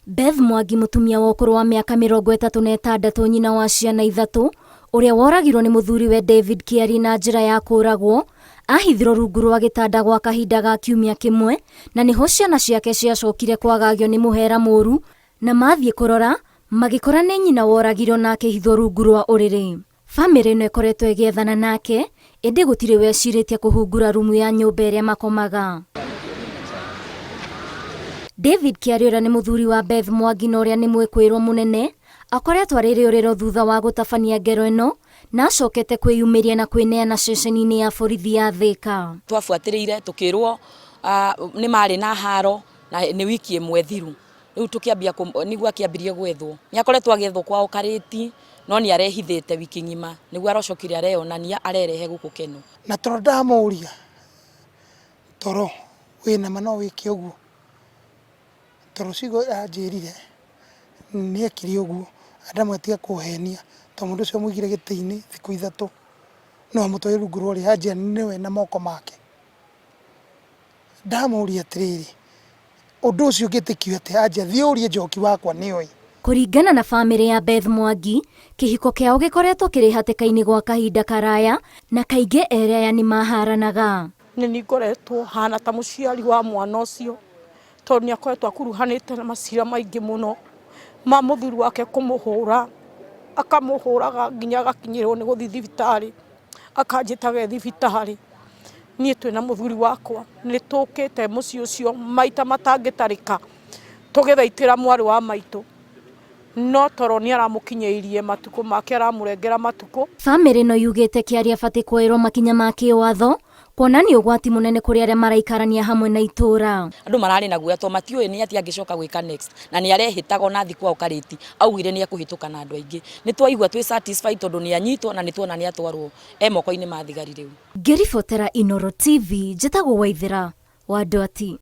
Beth Mwangi mũtumia wa ũkũrũ wa mĩaka 36 nyina wa ciana ithatũ ũrĩa woragirwo nĩ mũthuriwe David Kĩarie na njĩra ya kũragwo ahithirwo rungu rwa gĩtanda gwa kahinda ga kiumia kĩmwe na nĩho ciana ciake ciacokire kwagagio nĩ mũhera mũru na mathiĩ kũrora magĩkora nĩ nyina woragirwo na akĩhithwo rungu rwa ũrĩrĩ. Bamĩrĩ ĩno ĩkoretwo ĩgĩethana nake ĩndĩ gũtirĩ wecirĩtie kũhungura rumu ya nyũmba ĩrĩa makomaga. David Kĩarie ũrĩa nĩ mũthuri wa Beth Mwangi na ũrĩa nĩ mwĩkũĩrwo mũnene akoretwo arĩ rĩũrĩro thutha wa gũtabania ngero ĩno na acokete kwĩyumĩria na kwĩneana ceceni-inĩ ya borithi ya Thĩka. Twabuatĩrĩire tũkĩrwo nĩ marĩ na haro na nĩ wiki ĩmwe thiru. Rĩu tũkĩambia nĩguo akĩambirie gwethwo. Nĩ akoretwo agĩethwo kwao Karĩti no nĩ arehithĩte wiki ng'ima nĩguo aracokire areyonania arerehe gũkũ Kenol. Na toro ndamũria toro wĩna ma no wĩke ũguo? Toro ciugo anjĩrire nĩekire ũguo na ndamwĩra tiga kũhenia tondũ mũndũ ũcio amũigire gĩtĩ-inĩ thikũ ithatũ no amũtware rungu rwa ũrĩrĩ anjĩra nĩwe na moko make. Ndamũria atĩrĩrĩ, ũndũ ũcio ũngĩtĩkio atĩa? Anjĩra thiĩ ũrie Njoki wakwa nĩoĩ. Kũringana na bamĩrĩ ya Beth Mwangi, kĩhiko kĩao gĩkoretwo kĩrĩ hatĩka-inĩ gwa kahinda karaya na kaingĩ erĩ aya nĩ maharanaga. Nĩ niĩ ngoretwo hana ta mũciari wa mwana ũcio tondũ nĩ akoretwo akuruhanĩte na macira maingĩ mũno ma mũthuri wake kũmũhũra, akamũhũraga nginya agakinyĩrĩrwo nĩ gũthiĩ thibitarĩ. Akanjĩtaga e thibitarĩ. Niĩ twĩna mũthuri wakwa nĩ tũkĩte mũciĩ ũcio maita matangĩtarĩka tũgĩthaitĩra mwarĩ wa maitũ, no toro nĩ aramũkinyĩirie matukũ make aramũrengera matukũ. Bamĩrĩ ĩno yugĩte Kĩarie abatiĩ kuoerwo makinya ma kĩwatho kuona nĩ ũgwati mũnene kũrĩ arĩa maraikarania hamwe na itũra. Andũ mararĩ na guoya tondũ matiũĩ nĩ atĩa angĩcoka gwĩka next na nĩ arehĩtaga ona athiĩ kwao Karĩti augire nĩ ekũhĩtũka na andũ aingĩ. Nĩ twaigua twĩ satisfied tondũ nĩ anyitwo na nĩ tuona nĩ atwarwo e moko-inĩ ma thigari rĩu. Ngĩribotera Inooro TV, njĩtagwo Waithera wa Ndwati.